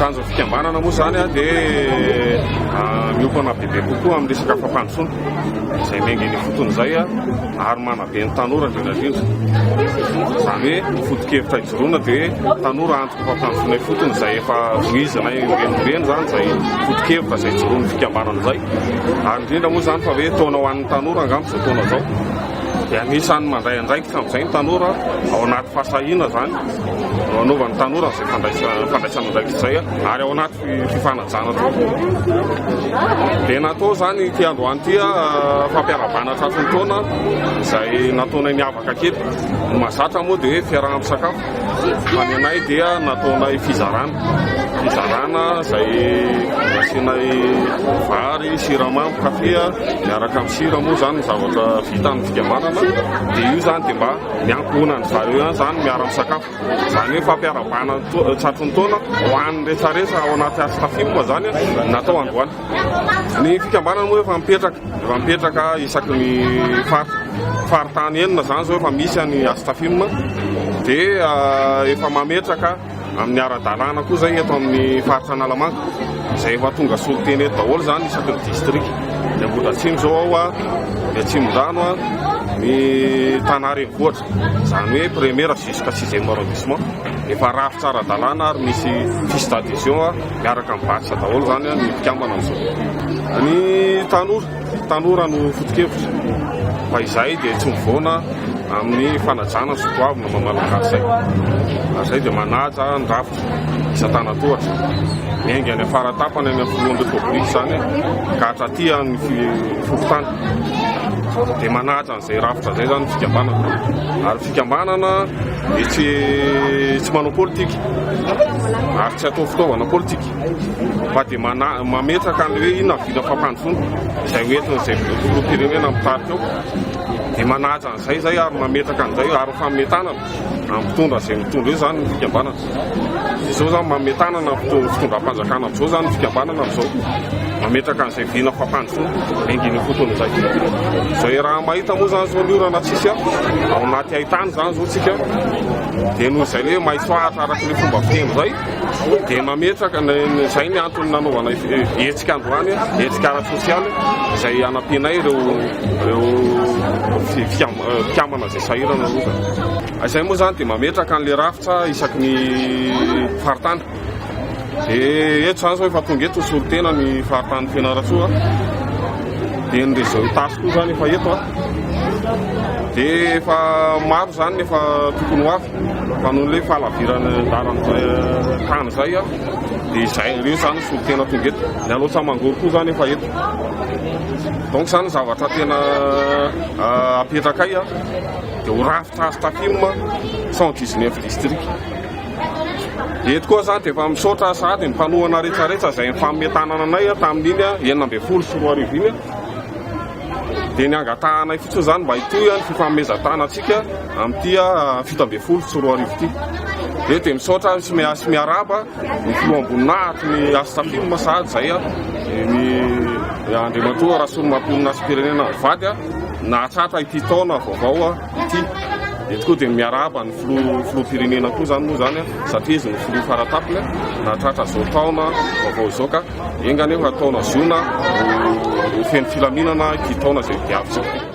Tanjon'ny fikambanana moa izany dia miompana bebe kokoa amin'ny resaka fampandrosoana izay miainga eny ifotony izay ary manabe ny tanora indrindra indrindra. Izany hoe ny foto-kevitra ijoroana dia tanora antoky fampandrosoana ifotony izay efa voizina ireny izany izay foto-kevitra izay ijoroan'ny fikambanana izay. Ary indrindra moa izany fa hoe taona ho an'ny tanora angamba izao taona izao. Dia anisan'ny mandray andraikitra amin'izay ny tanora ao anaty fahasahiana izany no anaovan'ny tanora izay fandraisana andraikitra izay ary ao anaty fifanajana tokoa. Dia natao izany ity androany ity fampiarahabana tratry ny taona izay nataonay niavaka kely. Ny mahazatra moa dia hoe fiaraha-misakafo fa ny anay dia nataonay fizarana. Fizarana izay nasianay vary, siramamy, kafe miaraka amin'ny sira moa izany ny zavatra vitan'ny fikambanana dia io izany dia mba ny ankohonan'ny zareo ihany izany miara-misakafo. Izany hoe fampiarahabana tratry ny taona ho an'ny rehetrarehetra ao anaty Astafim izany natao androany. Ny fikambanana moa efa mipetraka, efa mipetraka isaky ny faritra. Faritany enina izany izao efa misy an'ny Astafim dia efa mametraka amin'ny ara-dalàna koa izay eto amin'ny faritra Analamanga izay efa tonga solontena eto daholo izany isaky ny distrika. Ny Ambohidratrimo izao ao, ny Atsimondrano, ny Tana renivohitra. Izany hoe première jusqu'à sixième arrondissement. Efa rafitra ara-dalàna ary misy fiche d'adhésion miaraka amin'ny badge daholo izany ny mpikambana amin'izao. Ny tanora, tanora no foto-kevitra fa izay dia tsy mivoana amin'ny fanajana ny soatoavina maha Malagasy izay. Ary izay dia manaja ny rafitra isan-tanan-tohatra. Miainga any afara-tapany any amin'ny filohan'ny Repoblika izany ka hatraty amin'ny fokontany. Dia manaja an'izay rafitra izay izany ny fikambanana. Ary fikambanana dia tsy tsy manao politika ary tsy atao fitaovana politika fa dia mana- mametraka an'ilay hoe inona ny vina fampandrosoana izay hoentin'izay filoham-pirenena mitarika eo. Dia manaja an'izay izay ary mametraka an'izay ary mifanome tanana amin'ny mpitondra izay mitondra eo izany ny fikambanana. Izao izany manome tanana ny fitondram-panjakana amin'izao izany ny fikambanana amin'izao. Mametraka an'izay vina fampandrosoana mangina ifotony izay. Izay raha mahita moa izany izao ny orana tsisy ao anaty haitany izany izao tsika dia noho izay hoe maitso ahitra araka ilay fomba fiteny izay dia mametraka izay ny antony nanaovana hetsika androany, hetsika ara-tsosialy izay hanampianay ireo ireo mpikambana izay sahirana aloha izany. Izay moa izany dia mametraka an'ilay rafitra isaky ny faritany. Dia eto izany izao efa tonga eto ny solontena ny faritany Fianarantsoa. Dia ny réseau Itasy koa izany efa eto. Dia efa maro izany ny efa tokony ho avy fa noho ilay fahalaviran'ny lalana tany izay dia izay ireo izany ny solontena tonga eto. Ny Alaotra Mangoro koa izany efa eto. Donc izany ny zavatra tena apetrakay. Dia ho rafitra Astafim 119 districts. Eto koa zany dia efa misaotra sahady ny mpanohana rehetrarehetra izay nifanome tanana anay tamin'iny 2016 iny. Dia ny angatahanay fotsiny zany mba hitohy ny fifanomezan-tanantsika amin'ity 2017 ity. Dia dia misaotra sy miarahaba ny filoham-boninahitry ny Astafim sahady izay ny Andriamatoa Rasolomampionona Hassim-pirenena mivady. Nahatratra ity taona vaovao ity. Eto koa dia miarahaba ny filoha filoham-pirenena koa izany moa izany satria izy no filoha faratapony nahatratra izao taona vaovao izao ka enga anie fa taona ziona ho feno filaminana ity taona izay diavintsika ity.